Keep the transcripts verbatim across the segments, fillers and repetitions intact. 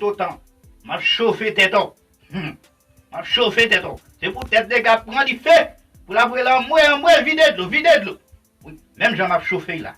Totan, m ap chofe tèt ou. Hmm. M ap chofe tèt ou. Se pou tèt dega pran dife. Pou l ap rele anmwe, anmwe, vide dlo, vide dlo. Wi, menm jan m ap chofe la.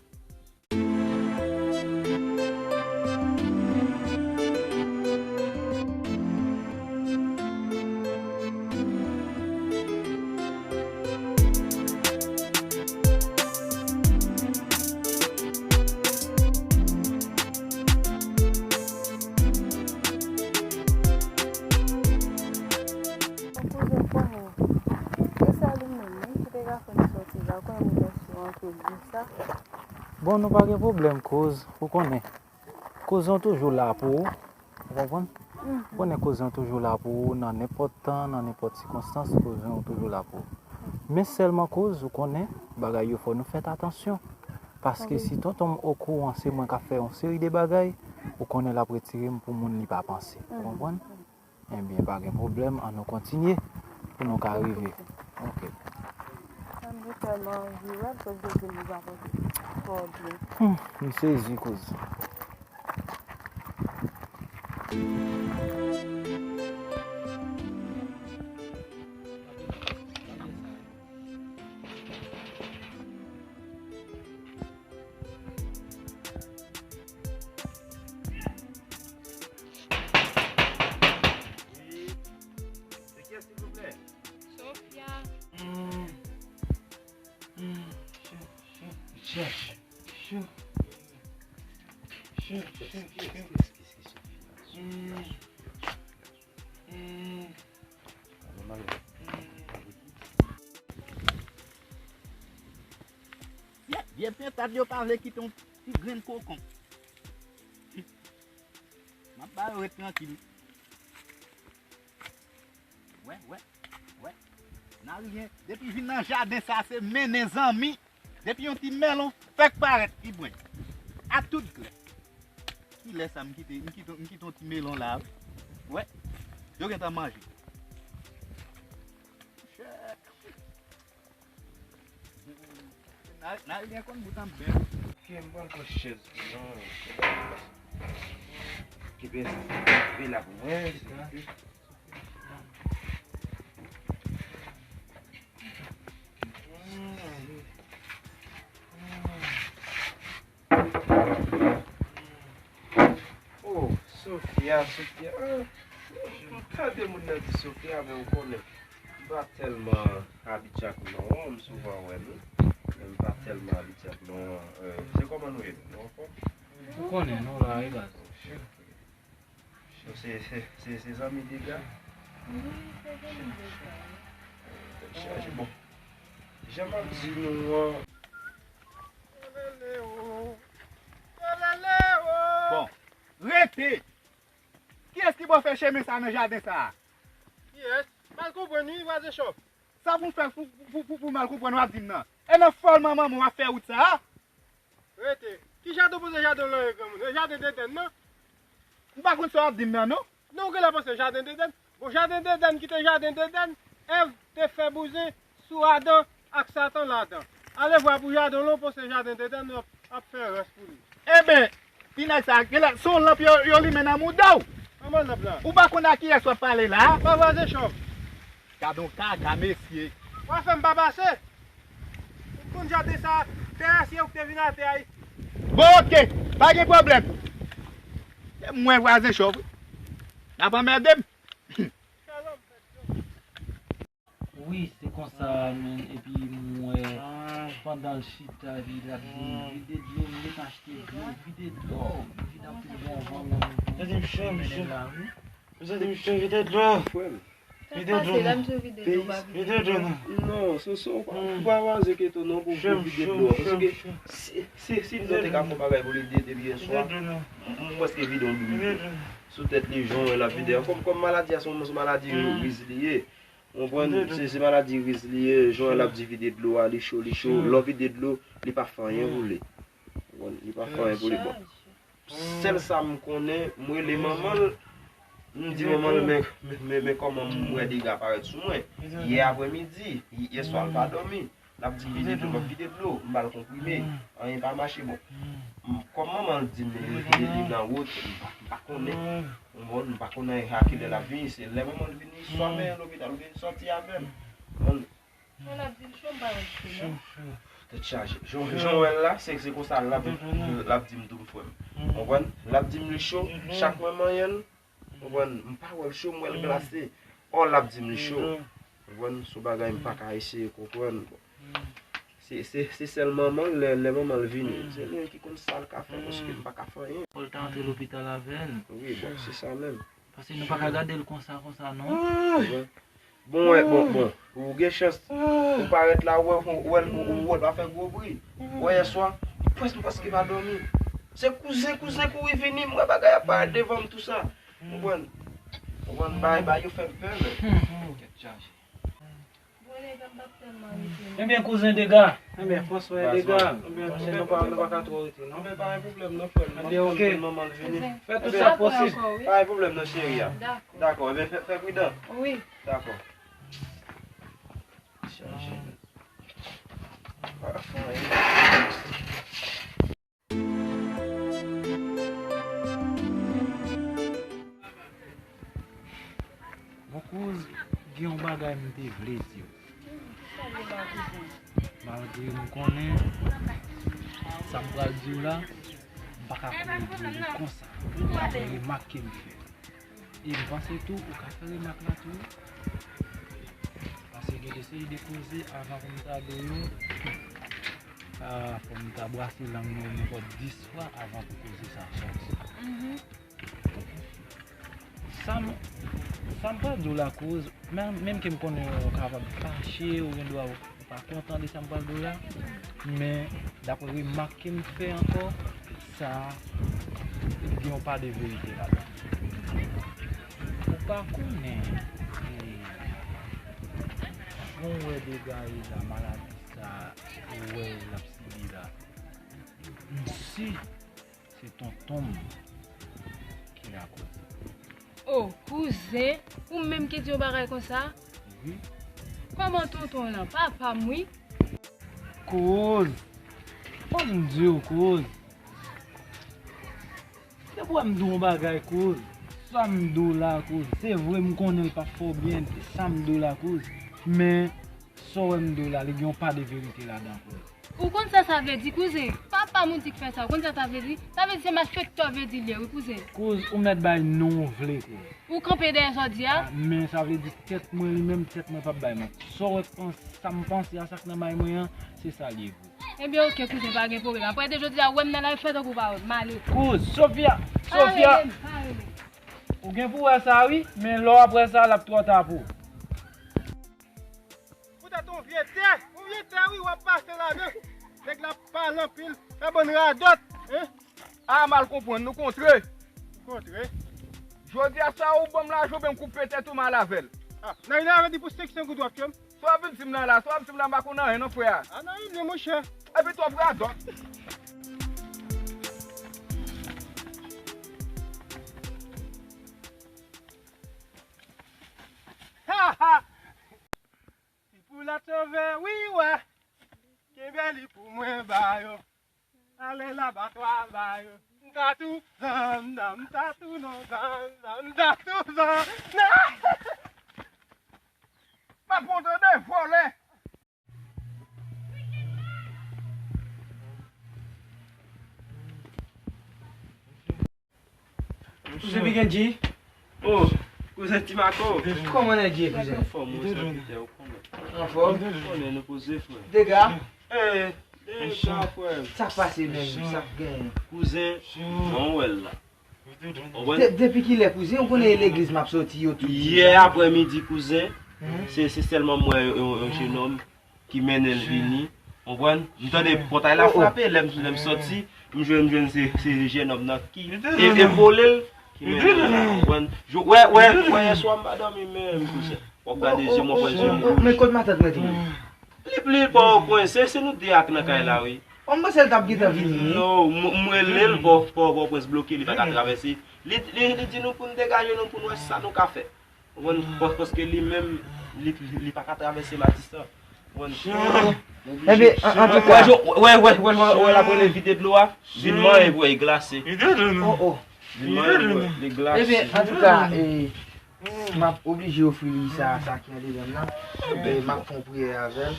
Kouzen, konnen, se sèl ou menm, menm ki te ka fè m sòti la, konnen m mèsi w anpil pou sa. Bon, nou pa gen pwoblèm, kouz, ou konnen. Kouz lan toujou la pou ou, ou konprann? Ou konnen kouz lan toujou la pou ou, nan nenpòt tan, nan nenpòt sikonstans, kouz lan toujou la pou ou. Men sèlman kouz, ou konnen, bagay yo fò nou fèt atansyon. Paske si tonton m okouran se mwen k ap fè yon seri de bagay, ou konnen l ap retire m pou moun li pa panse. Ou konprann? Ebyen, pa gen pwoblèm, ann nou kontinye pou nou ka rive. Ok. Sa m te tèlman anvi wè l, koz yo di m li pa pote twò byen. Hmm, m sezi kouz. Wi. Se kiyès, silvouplè? Sofia. Hmm. Hmm. Chè, chè, chè. Chè, chè, chè. Hmm. Hmm. Vye, vye pentad yo pa vle kite yon ti grenn kokonb. M ap ba yo ret trankil. Wè, wè, wè. Naryen, depi vin nan jaden sa, se mennen zanmi. Depi yon ti melon fèk parèt, li bwè. A tout grè. Kilè sa m kite, m kite, m kite yon ti melon la, wi. Wè. Yo gentan manje. Chè. N a, n a byen konn bout an bèl. Ke m pral pran chèz pou non. Ki pè sa? Vin la pou mwen. Oh, Sofia, Sofia. Ah, m tande moun nan di Sofia, men ou konnen. M pa tèlman abitye ak non an, m souvan wè nou. Men m pa tèlman abitye ak non an. Euh, se kòman nou ye menm? Nou anfòm? Ou konnen, nou la, wi, baz. Se, se, se, se zanmi Dega. Wi, se zanmi Dega. Chèche, bon. Jan m ap di nou an. Bon, rete! Kiyès ki bò fè chemen sa nan jaden sa a? Kiyès? Mal konprann wi, vwazen Chòf. Sa pou m fè pou, pou, pou, pou mal konprann w ap di m nan? E nan fòl manman w ap fè wout sa a? Rete. Ki jaden w panse jaden w lan ye granmoun? E jaden Dedèn nan? M pa konn sa w ap di m nan non. Non, ou genlè panse jaden Dedèn. Bon, jaden Dedèn ki te jaden Dedèn, Èv te fè bouzen sou Adan ak Satan ladan. Ale vwa pou jaden w lan w panse jaden Dedèn w ap, ap fè rès pou li. Enben, ti nèg sa, genlè se yon lanp yo, yo limen nan mouda w. Kòman lanp la? Ou pa konn a kiyès w ap pale la a? Pa vwazen Chòf. Gad on kaka, mesye. W a fè m pa pase. Ou konn jaden sa, tè a, se ou ki te vin atè a. Bon, oke, pa gen pwoblèm. Se mwen vwazen Chòf wi. N ap anmède m. Wi, se konsa, men, epi m wè, pandan l chita, epi l ap di m, vide dlo, m ret achte dlo, vide dlo, vide anpil bonbon, men m vide dlo, wi. Vide dlo. Vide dlo, non. Vide dlo, non. Non, Soso, ou pa, ou pa vwazen Keto non pou, pou vide dlo. Paske si, si, si Keto te ka fè yon bagay pou li de, depi yè swa, m, m prèske vide yon doub sou tèt li, jan l ap vide. Kòm, kòm maladi a, se yon, se yon maladi riz li ye. Ou konprann? Se, se maladi riz li ye, jan l ap di vide dlo a, li cho, li cho. Lè w vide dlo, li pa fè anyen pou li. Ou konprann? Li pa fè anyen pou li. Bon. Sèl sa m konnen, m rele manman l, m di manman l, men, men, men, men kòman m wè dega parèt sou mwen. Yè aprèmidi, yè swa l pa dòmi. L ap di m vide dlo, m ap vide dlo, m ba l konprime, anyen pa mache. Bon, m- kòm manman l di m li li nan wout, m pa- m pa konnen. Ou konprann? M pa konnen a kilè l ap vini. Se lè manman l vini, swa m mennen l lopital oubyen l sòti avè m. Ou konprann? Mwen ap di l cho, m pa wè l cho, non. Tèt chaje. Jan jan w wè l la, se se konsa l ap l ap di m tou m frè m. Ou konprann? L ap di m li cho, chak mwen manyen l, ou konprann? M pa wè l cho, m wè l glase. Ò, l ap di m li cho. Ou konprann? Se yon bagay m pa ka eseye konprann. Bon. Se se se sèl manman l, lè lè manman l vini. Se li menm ki konn sa l ka fè, paske m pa ka fè anyen. Fò l ta antre lopital avè l. Wi, bon, se sa menm. Paske nou pa ka gade l konsa, konsa, non. Bon, wè, bon, bon. Ou gen chans. Ou parèt la, ou wè, ou wè, ou wè l pa fè gwo bri. Ou wè, yèswa, m prèske, m prèske pa dòmi. Se kouzen, kouzen kouri vini, m wè bagay ap parèt devan m, tou sa. Ou konprann? Ou konprann? Bay, bay, yo fè m pè, men. Tèt chaje. Ebyen, kouzen Dega. Ebyen, Franswa e Dega. Ebyen, nou pa, nou pa ka twò rete, non. Ebyen, pa gen pwoblèm, non, frè m. Ebyen, ok. Fè tout sa k posib. Pa gen pwoblèm, non, cheri a. Dakò. Dakò, ebyen, fè, fè pridan. Wi. Dakò. Chaje. Pa fè anyen. Bon, kouz, gen yon bagay m te vle di w. Malgre m konnen sa m pral di w la, m pa ka kouri di w li konsa. Daprè remak ke m fè. E m panse tou, ou ka fè remak la tou. Paske gen de seri de koze avan pou m ta di w yo. Ah, fò m ta brase lang mwen nenpòt dis fwa avan pou koze sa sòti. Sa m, sa m pral di w la kouz, menm, menm ke m konnen w kapab fache, ou gen dwa w pa kontan de sa m pral di w la, men daprè remak ke m fè ankò, sa gen yon pa de verite ladan. Ou pa konnen, eh, jan w wè Dega ye la, maladi sa, ou wè l ap sibi la. M si se tonton m ki lakoz. O, kouzen, ou menm ki di yon bagay konsa? Wi. Kòman tonton w lan? Papa m, wi. Kouz. Fò m di w, kouz. Se pou m di w yon bagay, kouz. Sa m di w la, kouz. Se vre, m konnen l p ap fè w byen, sa m di w la, kouz. Men, sa w wè m di w la, li gen yon pa de verite ladan, kouz. Ou konn sa sa vle di, kouzen? Papa m ou di k fè sa, ou konn sa sa vle di? Sa vle di se malfektè w vle di l ye, wi, kouzen. Kouz, ou mèt bay non w vle, kouz. Ou kanpe dèyè sa w di a? Ah, men sa vle di tèt mwen li menm, tèt mwen p ap bay manti. Sa w wè k pans-, sa m panse a, sa k nan may mwen an, se sa l ye, kouz. Ebyen, oke, kouzen, pa gen pwoblèm. Apre de jodi a, ou wè m nan lari, fè tankou w pa wè m, m ale. Kouz, Sofia! Sofia! Pa rele m, pa rele m. Ou gen pou wè sa, wi, men lè w ap wè sa, l ap twò ta pou ou. Poutèt yon vye tè, yon vye tè wi w ap pase ladan. Nèg la ap pale anpil, fè bann radòt, en. A mal konprann, nou kontre. Kontre. Jodi a sa ou ban m lajan oubyen m koupe tèt ou m al avè l. Ah, nan inè avè di pou senk san goud w ap fè m. Sa w ap vin di m la la, sa w ap di m la m pa konn anyen non frè a. A nan inè monchè. Epi twòp radòt. Ha ha! Ti poulat sove, wi wè. Kenbe li pou mwen ba yo. Ale labatwa ba yo. M ta tou zan, m ta tou non zan, zan, m ta tou zan. M ap montre de vòlè. Kouzen Big N G. Oh, kouzen Ti Mako. Kòman nèg ye, kouzen? Anfòm, wi, sèvitè, ou konnen. Anfòm? Ou konnen, nou poze, frè. Dega? Eh, Dega, frè. Sa k pase menm, sa k genyen? Kouzen, jan w wè l la. Ou konprann? De-, depi kilè, kouzen? Ou konnen e legliz m ap soti, yo tou di sa. Yè aprèmidi, kouzen, se, se sèlman m wè yon, yon, yon jenòm ki mennen l vini. Konprann? M tande pòtay la frape, lè m, lè m sòti, m jwenn, m jwenn se, se jenòm nan ki e, epole l, ki mennen l la. Konprann? Wè, wè, wè, yèswa m pa dòmi menm, kouzen. W ap gade je m, w ap wè je m wouj. Men kot matant mwen te ye? Li, li pa o kwen, se, se nou de ak nan kay la, wi. O, m panse l t ap gentan vini, wi. Non, m, m rele l, Pò, Pò, Pòtoprens bloke, li pa ka travèse. Li, li, li di nou pou n degaje nou, pou n wè sa nou ka fè. Ou konprann? Pas-, paske li menm, li, li pa ka travèse Matisan. Ebyen, an, antouka, wè, wè, wè, wè, wè, l ap rele vide dlo a. Vin manyen pou wè, li glase. Oh, oh. Vin manyen pou wè, li glase. Ebyen, antouka, e, m ap oblije ofri li sa, sa ki andedan m nan. E, m ap fè yon priyè avè l.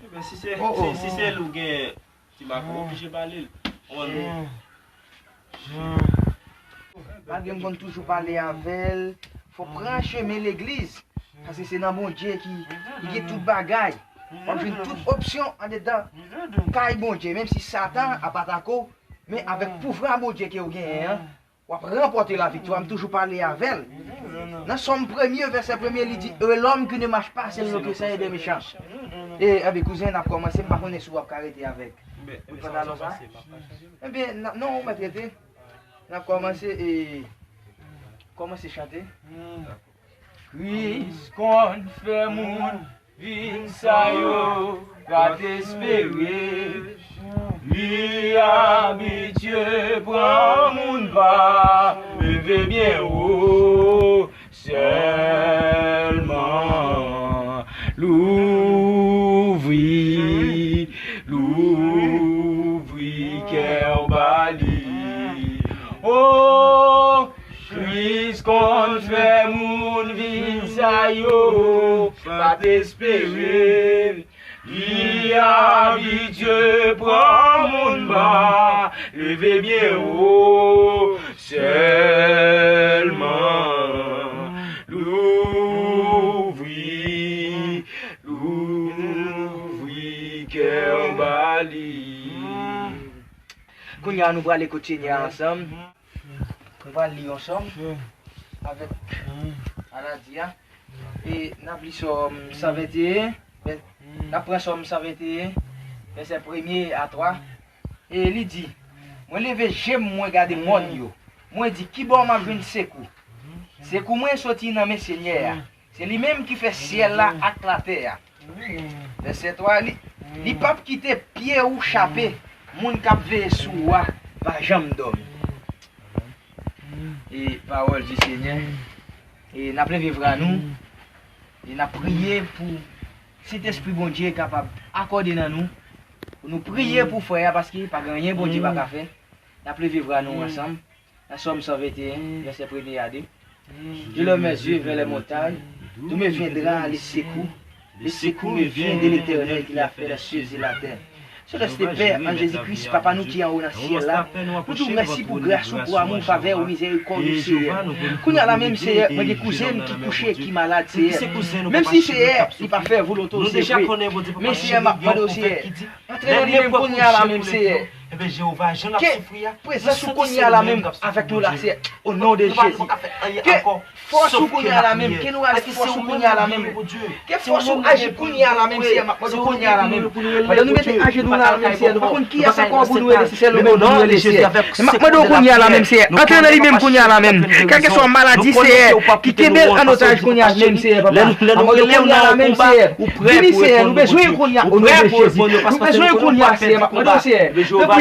Ebyen, si se, si, si se li w gen, ti Marco, oblije ba li l. Malgre m konn toujou pale avè l, fò pran chemen legliz. Paske se nan Bondye ki, ki gen tout bagay. W ap jwenn tout opsyon andedan kay Bondye. Menm si Satan ap atake w, men avèk pouvwa Bondye ke w genyen an, w ap ranpòte laviktwa. M toujou pale avè l. Nan Sòm premye, vèsè premye, li di, E l'homme qui ne marche pas selon le conseil des méchants. E, ebyen, kouzen, n ap kòmanse. M pa konnen si w ap ka rete avèk. Wi, pantalon sa. Ebyen, n ap, non, ou mèt rete. N ap kòmanse e kòmanse chante. Kris konn fè moun vin sa yo pa t espere. Li abitye pran moun pa leve byen wo. Sèlman louvri, louvri kè w ba li. O, Kris konn fè moun vin sa yo pa t espere. Li abitye pran moun ba, leve byen wo, sèlman louvri, louvri kè w ba li. Kounye a, nou prale kot Senyè a ansanm. Nou pral li yon sòm avèk maladi a. E n ap li Sòm san venteyen, vè-, n ap pran Sòm san venteyen, vèsè premye a twa. E li di, Mwen leve je m, mwen gade mòn yo. Mwen di, kibò m ap jwenn sekou? Sekou mwen soti nan men Senyè a. Se li menm ki fè syèl la ak latè a. Vèsè twa, li, li p ap kite pye ou chape, moun k ap veye sou ou a pa janm dòmi. E pawòl di Senyè. E n ap leve vra nou. E n ap priye pou Sentespri Bondye kapab akòde nan nou. Pou nou priye pou frè a, paske pa gen anyen Bondye pa ka fè. N ap leve vra nou ansanm. Nan Sòm san venteyen, vèsè premye a de. Je lève mes yeux vers les montagnes, d'où me viendra le secours? Le secours me vient de l'Éternel qui a fait les cieux et la terre. Selès de Pè, an Jezi Kris, Papa nou ki anwo nan syèl la, nou di w mèsi pou gras ou, pou amou, favè ou, mizèrikòd ou, Seyè. Kounye a la menm, Seyè, mwen gen kouzen m ki kouche, ki malad, Seyè. Menm si, Seyè, li pa fè volonte w, se vre. Men, Seyè, m ap mande w, Seyè, antre nan li menm kounye a la menm, Seyè. Ke prezans ou kounye a la menm avèk nou la, Seyè. O non de Jezi. Ke fòs ou kounye a la menm, ke nou rale fòs ou kounye a la menm. Ke fòs ou aji kounye a la menm, Seyè, m ap mande w kounye a la menm. Pandan nou mete ajenou la menm, Seyè, nou pa konn kiyès ankò pou nou rele, se sèl ou menm pou nou rele, Seyè. M ap mande w kounye a la menm, Seyè, antre nan li menm kounye a la menm. Kèlkeswa maladi, Seyè, ki kenbe l an otaj kounye a menm, Seyè, papa. M ap mande w kounye a la menm, Seyè. Vini, Seyè, nou bezwen w kounye a, o non de Jezi. Nou bezwen w kounye a, Seyè, m ap mande w, Seyè.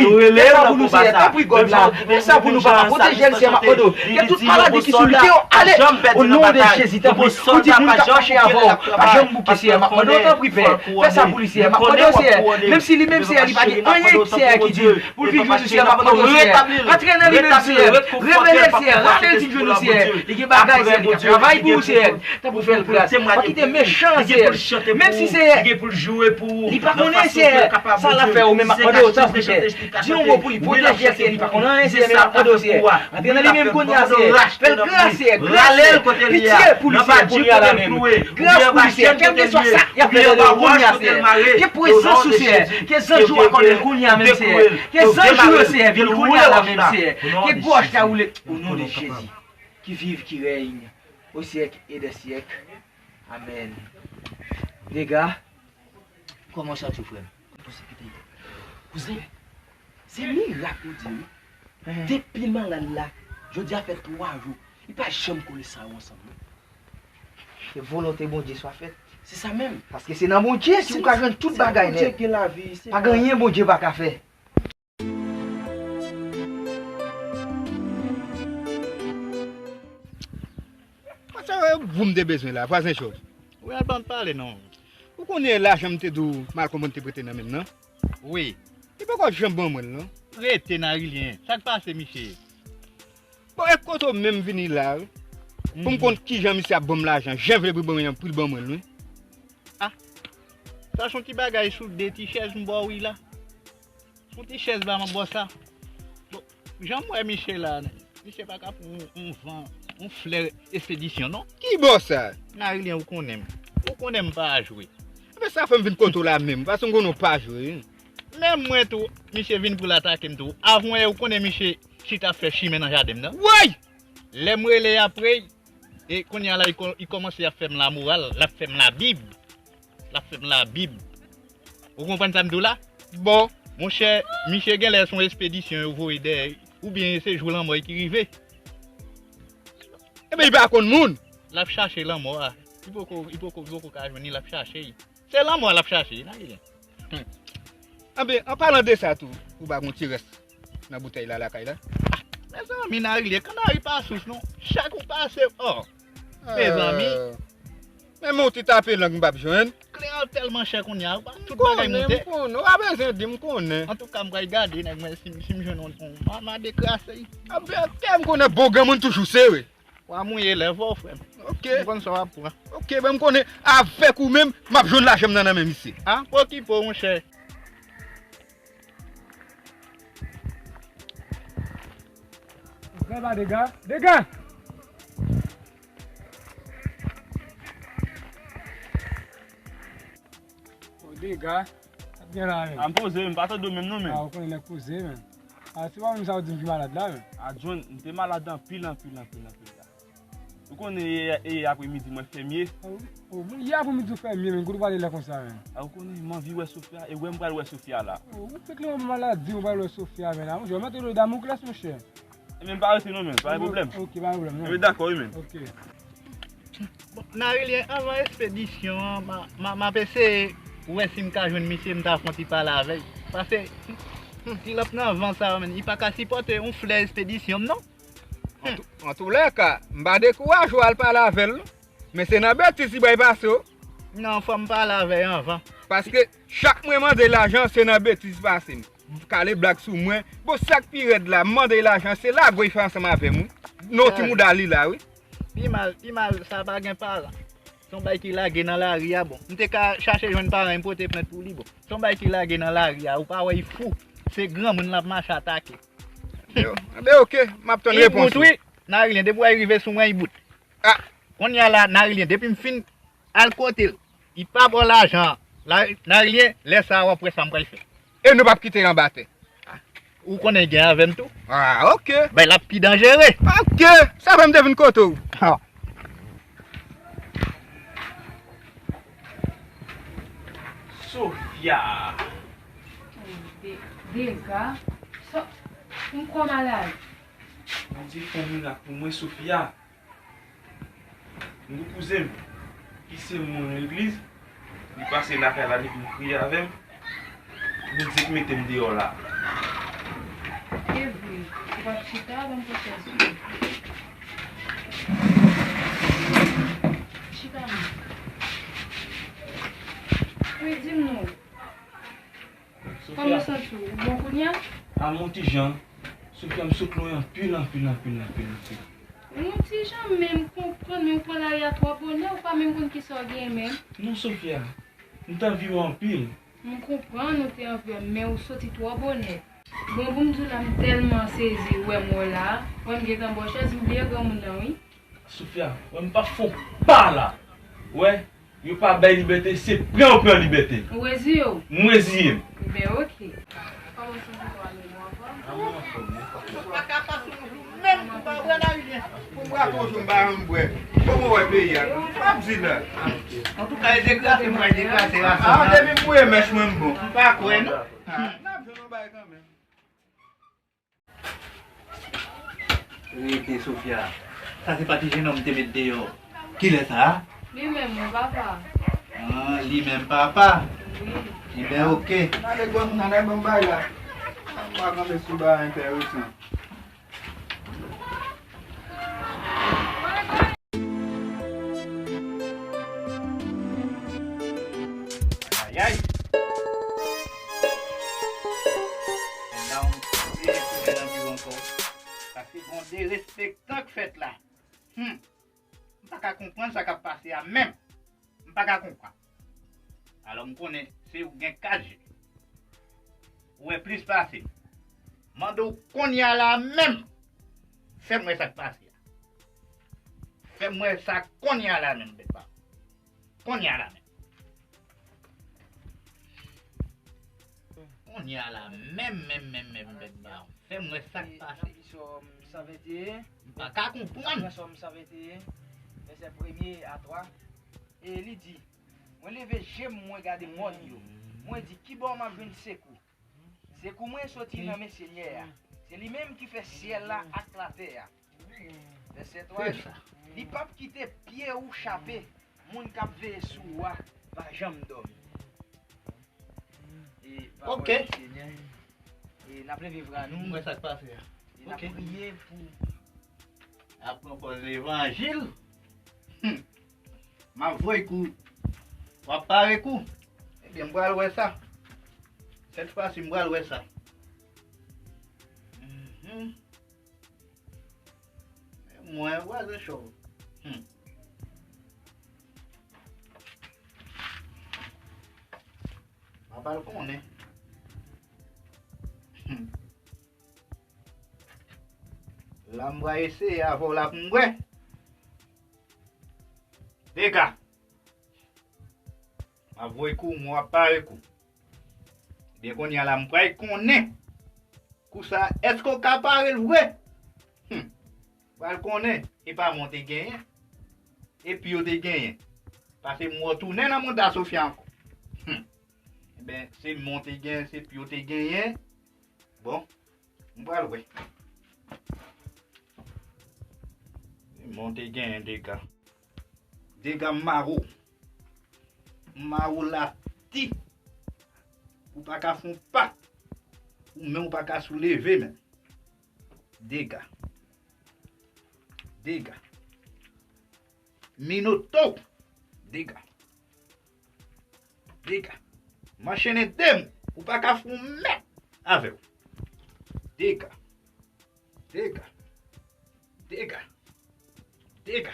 Tanpri, fè sa pou nou, Seyè. Tanpri, God la. Fè sa pou nou, papa. Pwoteje l, Seyè, m ap mande w. Ke tout maladi ki sou li, ke yo ale. O non de Jezi, tanpri. Ou di moun k ap mache avè w pa janm bouke, Seyè. M ap mande w, tanpri, Pè. Fè sa pou li, Seyè. M ap mande w, Seyè. Menm si li menm, Seyè, li pa gen anyen, Seyè, ki di pou l vin jwenn ou, Seyè, m ap mande w, Seyè. Antre nan li menm, Seyè. Revele l, Seyè. Rale l vin jwenn ou, Seyè. Li gen bagay, Seyè, li ka travay pou ou, Seyè. Tanpri, fè l gras. Pa kite mechan, Seyè. Menm si, Seyè, li pa konnen, Seyè, sa l ap fè ou, men m ap mande w, tanpri, Seyè. Di yon mo pou li, pwoteje l, Seyè, li pa konn anyen, Seyè, men m ap mande w, Seyè. Antre nan li menm kounye a, Seyè. Fè l gras, Seyè, gras, Seyè. Pitye pou li, Seyè, kounye a la menm. Gras pou li, Seyè. Kèlkeswa sa y ap fè de li kounye a, Seyè. Ke prezans ou, Seyè. Ke zanj ou akòde l kounye a menm, Seyè. Ke zanj ou yo, Seyè, vin kounye a la menm, Seyè. Ke gòj ta woule. O non de Jezi, ki viv, ki règne au siècle et des siècles. Amèn. Dega, kòman w santi w, frè m? Kouzen, se mirak ou di wi. Depi malad la, jodi a fè twa jou, li pa janm kole sa yo ansanm non. Ke volonte Bondye swa fèt. Se sa menm. Paske se nan Bondye ki ou ka jwenn tout bagay nèt. Pa gen anyen Bondye pa ka fè. Sa yo, ou m te bezwen la, vwazen chòt. Ou al ban m pale non. Ou konnen lajan m te di w Malcom te prete nan men m nan? Wi. Li poko janm ban mwen l non. Rete Narilyen, sa k pase misye? Bon, e kote w menm vini la wi. Pou m konn kijan misye ap ban m lajan, jan vle pou l ban mwen, pou l ban mwen l wi. Ah, sa se yon ti bagay sou de ti chèz m ba w wi la. Yon ti chèz ba m ap bò sa. Bon, jan m wè misye la, misye pa ka pran yon, yon van, yon flè espedisyon non. Ki bò sa? Narilyen ou konnen m. Ou konnen m pa jwe. Ebyen sa fè m vin kote w la menm, paske m konnen w pa jwe wi. Menm mwen tou, misye vin pou l atake m tou. Avan yè ou konnen misye chita ap fè chimen nan jaden m nan. Woy! Lè m rele apre, e kounye a la, li kò- li kòmanse ap fè m lamoral, l ap fè m labib. L ap fè m labib. Ou konprann sa m di w la? Bon, monchè, misye genlè se yon espedisyon yo voye dèyè, oubyen se jou lanmò ki rive. Ebyen, li pa konn moun. L ap chache lanmò a. Li poko, li poko, li poko ka jwenn li, l ap chache li. Se lanmò a l ap chache, Narilyen. Hmm. Anben, an palan de sa tou, ou pa gon ti rès nan boutèy la lakay la? Ah, mezanmi, Narilyen, kanari pa sous non. Chak ou pase, oh. Mezanmi. Ah. Men mwen ti tape lang m p ap jwenn. Kle an tèlman chè kounye a, tout bagay monte. M konnen, m konnen. Ou pa bezwen di m, m konnen. Antouka, m pral gade nèg mwen si, si m jwenn yon, yon mama dekrase. Anben, kè m konnen bon granmoun toujou sere. W a mouye lèv ou, frè m. Ok. M konn sa w ap pran. Ok, ben m konnen avèk ou menm, m ap jwenn lajan m nan nan men misye. Ah, pa okipe w, monchè. Frè pa dega, dega! O dega, sa t gen la menm? A m poze, m pa tande w menm non, men. A, ou konnen nèg poze, men. A, se pa menm sa w di m ki malad la, men. A, John, m te malad anpil, anpil, anpil, anpil la. Ou konnen yè, yè apremidi mwen fèmye. O, o, bon, yè apremidi w fèmye, men, kote w prale la konsa, men? A, ou konnen m anvi wè Sofia, e wè m pral wè Sofia la. O, ou fèk lè yon maladi, ou pral wè Sofia, men la. Monchè, w mete w nan Damokles, monchè. Ebyen, m pa rete non, men, pa gen pwoblèm. Ok, pa gen pwoblèm, non. Ebyen, dakò, wi, men. Ok. Bon, Narilyen, anvan espedisyon an, m a, m a, m ap eseye wè si m ka jwenn misye, m ta fè yon ti pale avè l. Paske, hmm, ti lanp nan van sa yo, men, li pa ka sipòte yon flè espedisyon, non. Antou-, antoulèka, m pa dekouraje w al pale avè l, non. Men se nan betiz li bay pase w. Non, fò m pale avè l anvan. Paske chak mwen mande lajan, se nan betiz pase m. Kale blag sou mwen. Bon, sa k pi rèd la, m mande lajan, se lago l fè ansanm avè m, wi. Non, ti mouda li la, wi. Pi mal, pi mal, sa pa gen paran. Se yon bagay ki lage nan lari a, bon. M te ka chache jwenn paran m pote plent pou li, bon. Se yon bagay ki lage nan lari a, ou pa wè l fou. Se granmoun l ap mache atake. Yo, anben, ok, m ap tann repons ou. Li bout, wi. Narilyen, depi w wè l rive sou mwen, li bout. Ah. Kounye a la, Narilyen, depi m fin al kote l, li pa ba w lajan an. La, Narilyen, lè sa a, w ap wè sa m pral fè. E nou p ap kite l anba tè. Ou konnen l gen avè m tou. Ah, ok. Bay la pi danjere. Ok, sa fè m te vin kote w. Ha. Sofia. De-, dega. So, m kwè w malad. Bondye fè yon mirak pou mwen, Sofia. M gen kouzen m ki se moun legliz, li pase lakay la, li vin kriye avè m. Bondye ki mete m deyò la. E vre, ou p ap chita, ban m pran chèz ou. Chita non. Wi, di m non. Kòman w santi w? Ou bon kounye a? A m on ti jan. Sofia, m sot lwen anpil, anpil, anpil, anpil, anpil. Yon ti jan, men m konprann, men ou pran lari a twò bonè, ou pa menm konn kisa w genyen menm. Non, Sofia, m t anvi wè w anpil. M konprann ou te anvi wè m, men ou soti twò bonè. Bon, pou m di w la, m tèlman sezi wè m wè w la, wè m gentan bò chèz, m bliye granmoun nan, wi. Sofia, wè m p ap fè w pa la. Wè, yo pa bay libète, se pran yo pran libète. Ou reziye w? M reziye m. Ebyen, oke. Kòman w santi kò a, men ou anfòm? Ou pa ka pase yon jou menm pou w pa bwè nan rivyè. Pou m rakonte w, m pa janm bwè. Kòman w wè peyi a? M p ap di la. Antouka, e degrase, m pral degrase rasin an. A, depi m bouye mèch mwen, m bon. M pa kwè, non. A, n ap jwenn yon bagay kanmenm. Rete, Sofia. Sa se pa ti jenòm te met deyò. Kilè sa a? Li menm, wi, papa. Ah, li menm, papa? Wi. Ebyen, oke. Gade granmoun nan, gade bon bagay la. M pa kanpe sou bagay enteresan. ka konprann sa k ap pase a menm. M pa ka konprann. Alò, m konnen se ou gen kat je. Ou wè plis pase m. Mande w kounye a la menm. Fè m wè sa k pase a. Fè m wè sa kounye a la menm, bèt pa. Kounye a la menm. Kounye a la menm, menm, menm, menm, bèt pa. Fè m wè sa k pase. N ap li Sòm san venteyen. M pa ka konprann. N ap pran Sòm san venteyen, vèsè premye a twa. E li di, mwen leve je m, mwen gade mòn yo. Mwen di, kibò m ap jwenn sekou? Sekou mwen soti nan men Senyè a. Se li menm ki fè syèl la ak latè a. Vèsè twa, li p ap kite pye ou chape. Moun k ap veye sou ou a pa janm dòmi. E pawòl Senyè. E n ap leve vra nou. Mwen sa k pase a. E n ap priye pou. Ap pran pòz levanjil. Hmm. M ap voye kou. W ap pare kou. Ebyen, m pral wè sa. Sèt fwa si m pral wè sa. Mhm. Mwen, vwazen chòv. Hmm. M ap al konnen. Hmm. La m pral eseye avè w la pou m wè. Dega. M ap voye kou, mwen ap pare kou. Ebyen, kounye a la, m pral konnen. Kou sa, èske w ka pare l vre? Hmm. Pral konnen, e pa mwen te genyen, e pye w te genyen. Pase m wè w tounen nan mond a Sofya ankò. Hmm. Ebyen, se mwen te genyen, se pye w te genyen. Bon, m pral wè. Se mwen te genyen dega. Dega m mare w. M mare w la di. Ou pa ka fè yon pa. Ou menm ou pa ka souleve menm. Dega. Dega. Minoto. Dega. Dega. M anchene de m. Ou pa ka fè yon mèt avè w. Dega. Dega. Dega. Dega.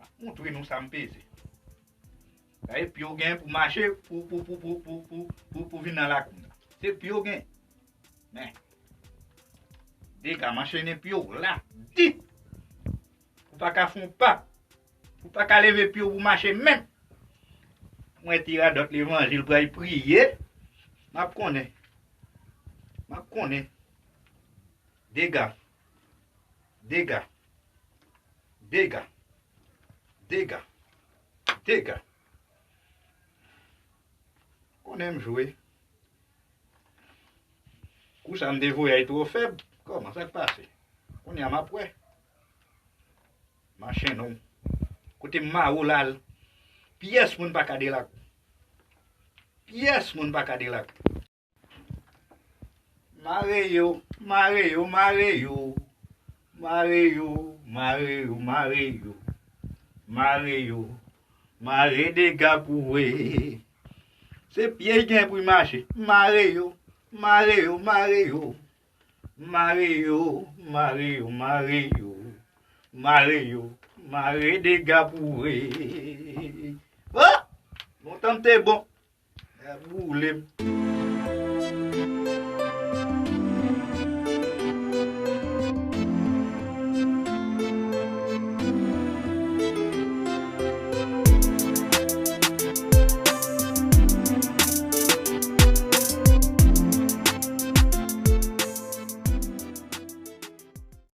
M ap montre nou sa m peze. Gade pye w gen pou mache, pou, pou, pou vin nan lakou m nan. Se pye w gen. Men. Dega, m anchene pye w la. Di. Ou pa ka fè yon pa. Ou pa ka leve pye w pou mache menm. Mwen ti radòt levanjil pral priye. M ap konnen. M ap konnen. Dega. Dega. Dega. Dega. Dega. Konnen m jwe. Kou sa m te voye a twò fèb. Kòman sa k pase? Kounye a m ap wè. M anchene w. Kote m mare w la, pyès moun pa ka delak. Pyès moun pa ka delak. Mare yo, mare yo, mare yo. Mare yo, mare yo, mare yo. Mare yo, mare dega pou vre. Se pye l gen pou l mache. Mare yo, mare yo, mare yo. Mare yo, mare yo, mare yo. Mare yo, mare dega pou vre. Oh! Lontan m te bon. Nèg boule m.